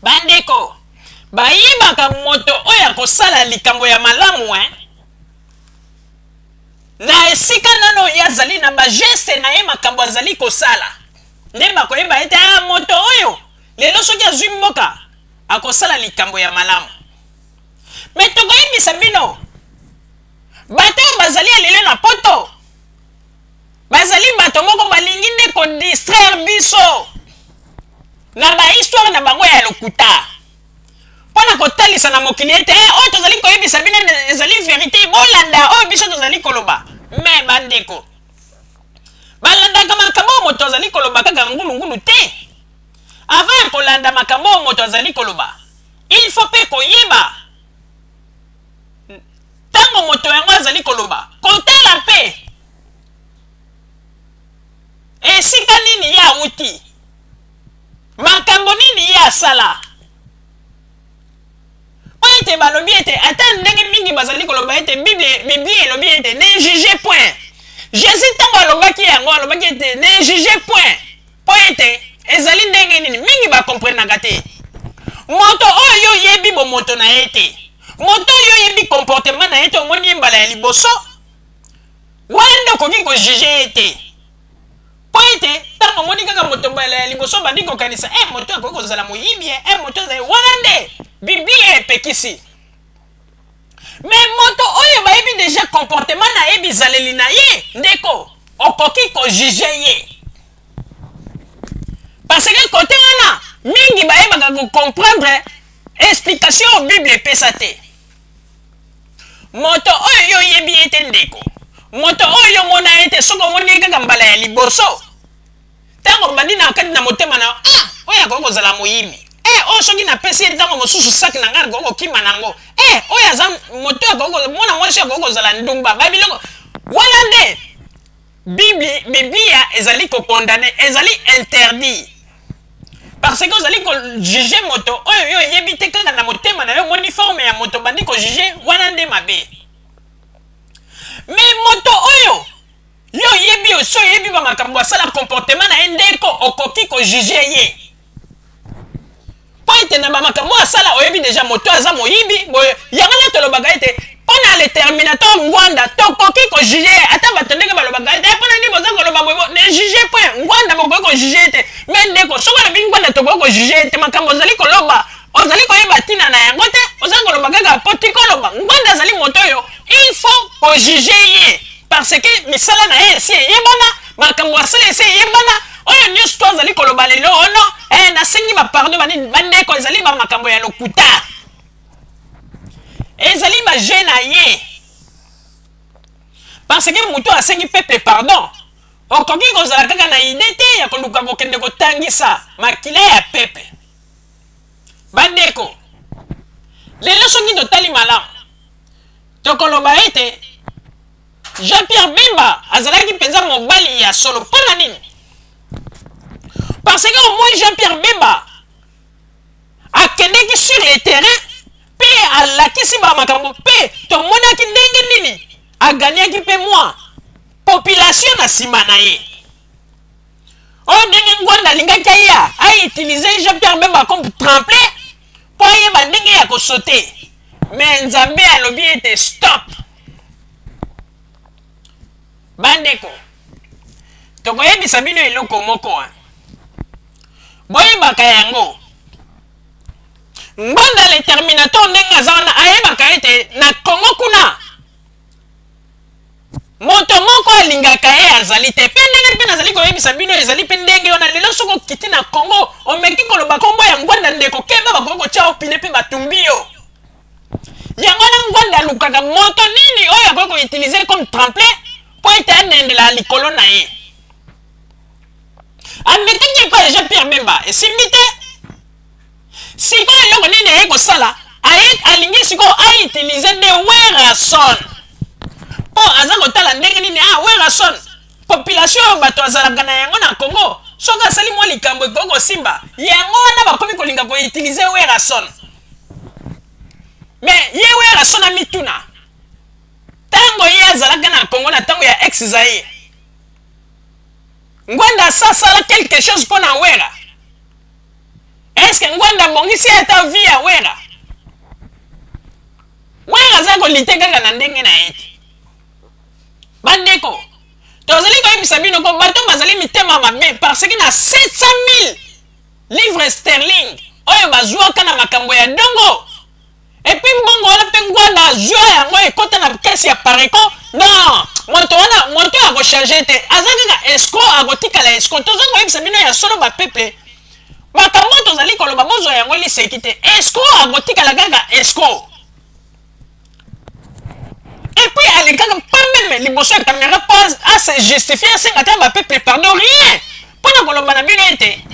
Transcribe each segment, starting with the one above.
Bandeko, bayebaka moto oyo akosala likambo ya malamu eh? Na esika nano ye azali na bageste na ye, makambo azali kosala, nde bakoyeba ete ah, moto oyo lelo soki azwi mboka akosala likambo ya malamu. Me tokoyebisa bino, bato oyo bazali ya lelo na poto bazali bato moko balingi nde kodistraire biso na bahistoire na bango ya lokuta, mpo na kotalisa na mokili ete eh, oyo tozali koyebisa bino ezali verite, bolanda oyo biso tozali koloba. Me bandeko, balandaka makambo oyo moto azali koloba kaka ngulungulu te. Avant ya kolanda makambo oyo moto azali koloba, il faut mpe koyeba ntango moto yango azali koloba, kotala mpe esika nini ye awuti, makambo nini ye asala. Mpo ete balobi ete ata ndenge mingi bazali koloba ete Biblia elobi ete ne juge point. Jésus ntango alobaki yango, alobaki ete ne juge point, mpo ete ezali ndenge nini mingi bakomprenaka te. Moto oyo yo oyebi bomoto na ye te, moto oyo oyebi comportement na ye te, omoni ye mbala ya liboso, wana nde okoki kojuge ye te. Mpo ete ntango omoni kaka moto mbala ya liboso, obandi kokanisa e moto akoki kozala moyibi, e moto azali wana, nde Biblia epekisi. Me moto oyo bayebi deja comportement na ye, bizaleli na ye, ndeko, okoki kojuge ye, parce que kote wana mingi bayebaka kocomprendre explication oyo Bible epesa te. Moto oyo yo oyebi ye te, ndeko, moto oyo yo omona ye te, soki omoni ye kaka mbala ya liboso, ntango obandi na kati na motema na yo, ah, oyo akoki kozala moyibi, eh, oyo soki napesi ye ntango mosusu saki na ngai akoki kokima na yango, eh, oyo aza moto akoki, mwana mwasi akoki kozala ndumba, babiloko wana nde Biblia ezali kokondane, ezali interdit, parce que ozali kojuge moto oyo yo oyebi te. Kaka na motema na yo omoni forme ya moto, obandi kojuge, wana nde mabe. Me moto oyo yo oyebi, osi oyebi bamakambo asala, comportement na ye, ndeko, okoki kojuge ye, mpo ete na bamakambo oyo asala oyebi deja moto aza moyibi boye. Yango nde tolobaka ete mpo na le terminator Ngwanda, tokoki kojuge ye. Ata bato ndenge balobaka ete mpo na nini boza koloba boye, ne juge point Ngwanda, bokoki kojuge ye te. Me ndeko, soki olobi Ngwanda tokoki kojuge ye te, makambo ozali koloba ozali koyeba ntina na yango te, ozali koloba kaka mpo tikoloba. Ngwanda azali moto oyo il faut kojuge ye, parce que misala na ye esi eyebana, makambo asala esi eyebana. Oyo nyonso to azali koloba lelo ono, eh, nasengi bapardon banini, bandeko, ezali bamakambo ya lokuta, ezali baje na ye, parce que moto asengi peuple pardon, okoki kozala kaka na ide te ya koluka kokende kotangisa makila ya peuple. Bandeko, lelo soki totali malamu, tokoloba ete Jean-Pierre Bemba azalaki mpenza mobali ya solo. Mpo na nini? Parce que au moins Jean-Pierre Bemba akendeki sur le terrain mpe alakisi bamakambo, mpe tomonaki ndenge nini aganiaki mpe mwa population na nsima na ye. Oyo ndenge Ngwanda alingaki aya autilize Jean-Pierre Bemba comme tremplin mpo ayeba ndenge ya kosote, me Nzambe alobi ete stop. Bandeko, tokoyebisa bino eloko moko, boyebaka yango. Ngbanda le terminator, ndenge aza wana, ayebaka ete na Kongo kuna moto moko alingaka ye azali te. Mpe ndenge mpe nazali koyebisa bino, ezali mpe ndenge wana lelo. Soki okiti na Kongo, omeki koloba nkombo ya Ngwanda, ndeko, keba, bakoki kotia yo pine mpe batumbi yo. Yango wana Ngwanda alukaka moto nini oyo akoki koutilize comme tremplin mpo ete anendela likolo na ye. Amekaki epai Jean Pierre Bemba, esimbi te. Sikoyo eloko nini aye kosala? Aye alingi sikoyo autilize nde Werrason, mpo aza kotala ndenge nini, ah, Werrason, population oyo bato azalaka na yango na Congo, soki asali mwa likambo ekoki kosimba. Yango wana bakomi kolinga koutilize Werrason. Me ye Werrason amituna, ntango ye azalaka na Congo na ntango ya ex Zaire, Ngwanda asasala quelque chose mpo na Wera. Est-ce que Ngwanda abongisi ata vie ya Wera? Wera aza kolite kaka na ndenge na ye te. Bandeko, tozali koyebisa bino ko bato bazali mitema mabe parce que na 700 000 livres sterling oyo bazwaka na makambo ya dongo epuis mbongo wana mpe ngwanda azwa yango ekota na kesi ya pareco non moto wana moto oyo akochange te aza kaka escro akotikala escro toza koyebisa bino ya solo bapeple makambo oyo tozali koloba bozwa yango liseki te escro akotikala kaka escro epuis alekaka pas meme liboso ya kamera mpo ase justifie asenga ata bapeple pardon rien mpo na koloba na bino ete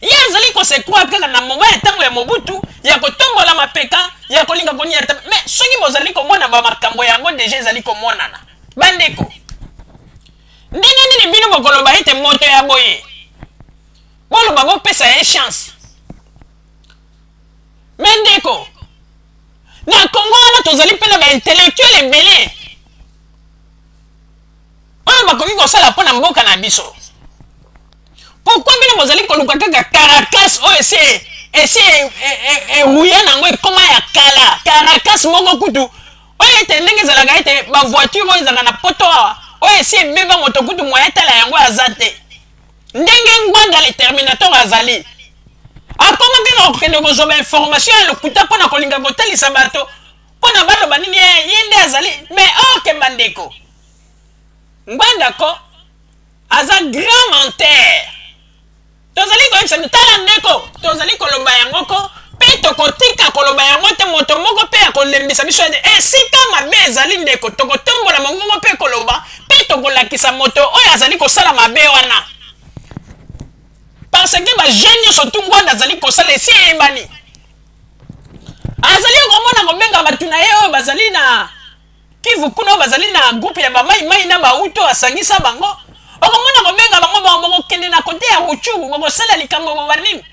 ye azali kose croire kaka na moma ya ntango ya mobutu ya kotombola mapeka ya kolinga koniata me soki bozali komona bamakambo yango deja ezali komonana bandeko ndenge nini bino bokoloba ete moto ya boye boloba bopesa ye chance me ndeko na kongo wana tozali mpe na baintellectuel ebele oyo bakoki kosala mpo na mboka na biso pourkui bino bozali koluka kaka caracas oyo esi esi erouye na yango ekoma ya kala caracas moko kutu oyo ete ndenge ezalaka ete bavoiture oyo ezalaka na poto awa oyo esi ebeba moto kutu moyen etala yango aza te ndenge ngbanda le terminator azali akoma kaka kokende kozwa bainformation ya lokuta mpo na kolinga kotalisa bato mpo na baloba nini ye nde azali mais oke bandeko ngbanda ko aza grand menteur tozali koyebisa tala ndeko tozali koloba yango ko mpe tokotika koloba yango te moto moko mpe akolembisa biso ete esika mabe ezali ndeko tokotombola mongongo mpe koloba mpe tokolakisa moto oyo azali kosala mabe wana parce que bajeune nyonso tu ngwanda azali kosala esi eyebani azali komona kobenga bato na ye oyo bazali na Kivu kuna oyo bazali na groupe ya bamai mai na bauto asangisa bango okomona kobenga bango bango bokokende na kote ya Rutshuru bokosala likambo boba nini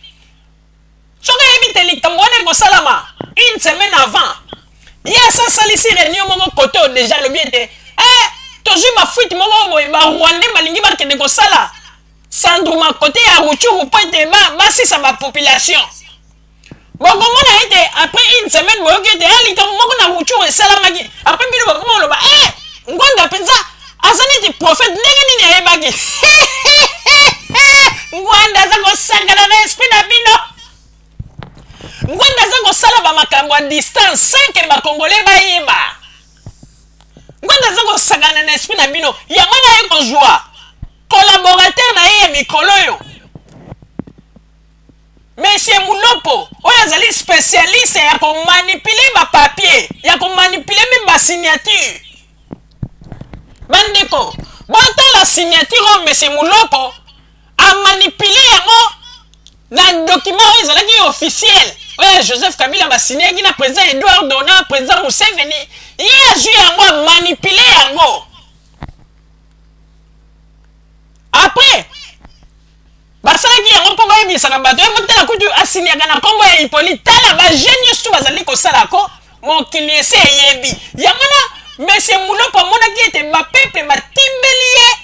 soki ayebi te likambo wana ekosalama une semaine avant ye asasalisi réunion moko kote oyo deja alobi ete eh, tozwi bafuite moko boye barwandais balingi bakende kosala sandruma kote ya Rutshuru mpo ete basisa bapopulation bokomona ete après une semaine boyoki ete ah, likambo moko na ruchuru esalamaki après bino bokoma koloba e ngwanda mpenza aza neti prophète ndenge nini ayebaki ngwanda aza kosangana na esprit na bino ngwanda aza kosala bamakambo ya distance sans ke bakongole bayeba ngwanda aza kosangana na esprit na bino yango naye kozwa collaborateur na ye ya mikolo oyo Monsieur Mulopo oyo azali spécialiste ya ko manipuler ba papier, ya ko manipuler meme ba signature. Bandeko, botala signature oyo Monsieur Mulopo a manipuler yango na document oyo ezalaki officiel oyo ya Joseph Kabila basignaki na président Eduardo na président Museveni, ye azwi yango a manipuler yango. Après basalaki yango mpo bayebisaka bato ye botala kutu asiniaka na nkombo ya hippolyte tala bajeune nyonso bazali kosala ko mokili ese eyebi yango na monsieur mulopo amonaki ete bapeple batimbeli ye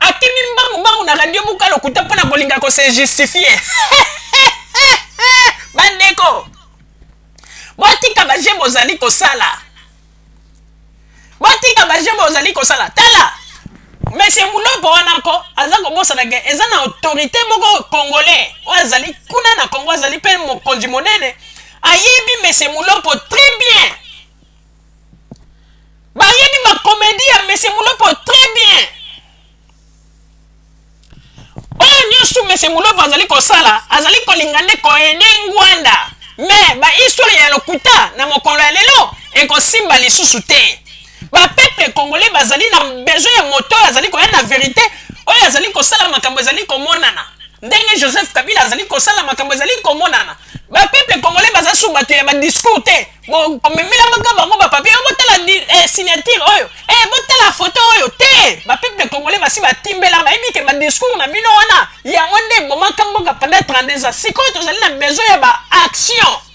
akimi mbangu mbangu na radio buka lokuta mpo na kolinga kose justifie bandeko botika baje bozali kosala botika baje bozali kosala tala monsieur mulopo wana ko aza kobosana ke eza na autorité moko congolais oyo azali kuna na congo azali mpe mokonzi monene ayebi monsieur mulopo très bien bayebi bakomedi ya monsieur mulopo très bien oyo nyonso mese mulopo azali kosala azali kolinga nde koede ngwanda me bahistoire ya lokuta na mokolo ya lelo ekosimba lisusu te bapeuple congolais bazali na besoin ya moto oyo azali koya na verite oyo azali kosala makambo ezali komonana ndenge joseph kabila azali kosala makambo ezali komonana bapeuple congolais baza su bato ya badiscours te bomemelamaka bango bapapie oyo botala eh, signature oyo eh, botala foto oyo te bapeuple congolais basi batimbela bayebi ke badiscours na bino wana yango nde ebomaka mboka pendant 32 ans sikoyo tozali na besoin ya baaction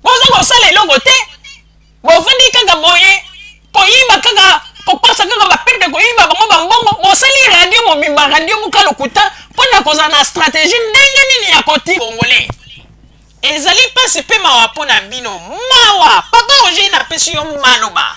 boza kosala eloko te bovandi kaka boye koyiba kaka Kokosa kaka bapete, koyiba bango bambongo. Bosali radio mobimba, radio buka lokuta, mpo na kozala na stratégie ndenge nini ya koti Congolais. Ezali mpasi mpe mawa mpo na bino. Mawa. Papa Roger, napesi yo maloba.